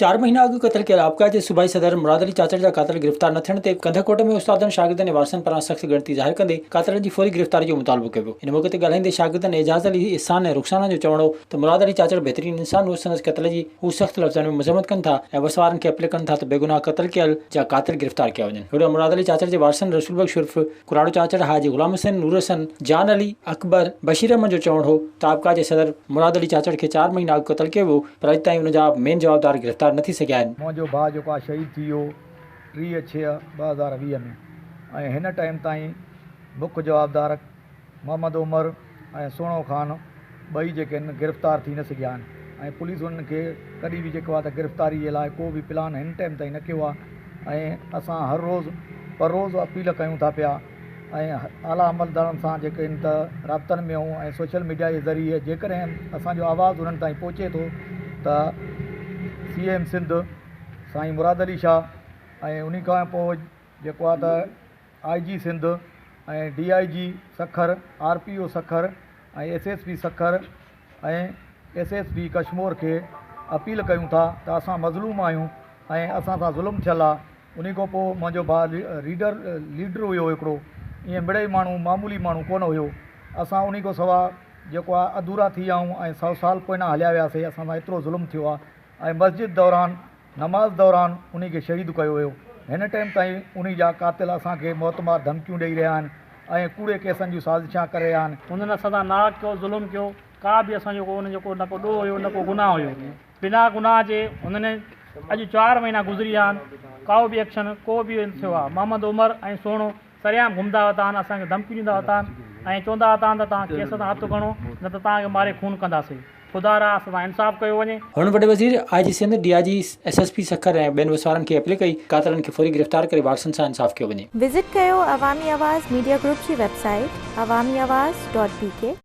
چار مهينا اڳ قتل ڪيل آپڪا جي صوبائي صدر مراد علي چاچڙ جا قاتل گرفتار نه ٿيڻ تي ڪنڌڪوٽ ۾ استادن، شاگردن ۽ وارثن پاران سخت ڳڻتي ظاهر ڪندي قاتلن جي فوري گرفتاري جو مطالبو ڪيو ويو. ان موقعي تي ڳالهائيندي شاگردن اعجاز علي، احسان ۽ رخسانه جو چوڻ هو ته مراد علي چاچڙ بهترين انسان هو سندس قتل جي هو سخت لفظن ۾ مذمت ڪن ٿا ۽ وس وارن کي اپيل ڪن ٿا ته بيگناهه قتل ڪيل جا قاتل گرفتار ڪيا وڃن. هوڏانهن مراد علي چاچڙ جي وارثن رسول بخش عرف ڪراڙو چاچڙ، حاجي غلام حسين، نور حسن، جان علي، اڪبر، بشير احمد جو چوڻ هو ته آپڪا جي صدر مراد علي چاچڙ کي چار مهينا اڳ قتل ڪيو ويو پر اڄ تائين ان جا مين جوابدار گرفتار نه ٿي سگهيا آهن. منهنجو ڀاء جيڪو آهي شهيد ٿي ويو 30 ڇهه 2020 ۾ ۽ هن ٽائيم تائين مک جوابدار محمد عمر ۽ سهڻو خان ٻئي جيڪي آهن گرفتار ٿي نه سگهيا آهن ۽ پوليس انهن کي ڪڏهن به جيڪو آهي ته گرفتاري جي لاء ڪو به پلان هن ٽائيم تائين نه ڪيو آهي ۽ اسان هر روز پر روز اپيل ڪيون ٿا پيا ۽ اعليٰ عملدارن سان جيڪي آهن ته رابطن ۾ آهيون ۽ سوشل ميڊيا جي ذريعي جيڪڏهن اسان جو آواز انهن تائين پهچي ٿو ته سي ايم سنڌ سائين مراد علي شاهه ۽ انهي کان پوء جيڪو آهي ته I G Sindh ۽ D I G Sukkur, R P O Sukkur ۽ S S P Sukkur ۽ S S P Kashmore کي اپيل ڪيون ٿا ته اسان مظلوم آهيون ۽ اسان سان ظلم ٿيل آ انهي کان پوء منهنجو ڀاء ريڊر ليڊر هيو هڪڙو ائين مڙئي ماڻهو معمولي ماڻهو ڪونه هيو اسان انهي کان سوا جيڪو آ اڌورا ٿي ويا آهيون ۽ سئو سال پوئنا هليا وياسي اسان سان ايترو ظلم ٿيو آ ۽ مسجد دوران نماز دوران انهي کي شهيد ڪيو ويو. هن ٽائيم تائين انهي جا قاتل اسان کي موتمار ڌمڪيون ڏئي رهيا آهن ۽ ڪوڙي ڪيسن جون سازشان ڪري رهيا آهن. هنن اسان سان ناحق ڪيو، ظلم ڪيو، ڪا به اسان جو ڪو انهن جو ڪو نه ڪو ڏوهه هيو نه ڪو گناهه هيو، بنا گناهه جي هنن اڄ چار مهينا گذري ويا آهن، ڪائو به ايڪشن ڪو به نه ٿيو آهي، محمد عمر ۽ سهڻو سرعام گهمندا وتا آهن، اسان کي ڌمڪيون ڏيندا وتا آهن ۽ چوندا وتا آهن ته توهان ڪيس تان هٿ کڻو نه ته توهان کي ماري خون ڪنداسين. خدا را اسان سان انصاف ڪيو وڃي. هن وڏي وزير، I G Sindh, D I G, S S P Sukkur ۽ ٻين وسوارن کي اپيل ڪئي قاتلن کي فوري گرفتار ڪري وارثن سان انصاف ڪيو وڃي. وزٽ ڪيو عوامي آواز ميڊيا گروپ جي website Awami Awaz dot B K.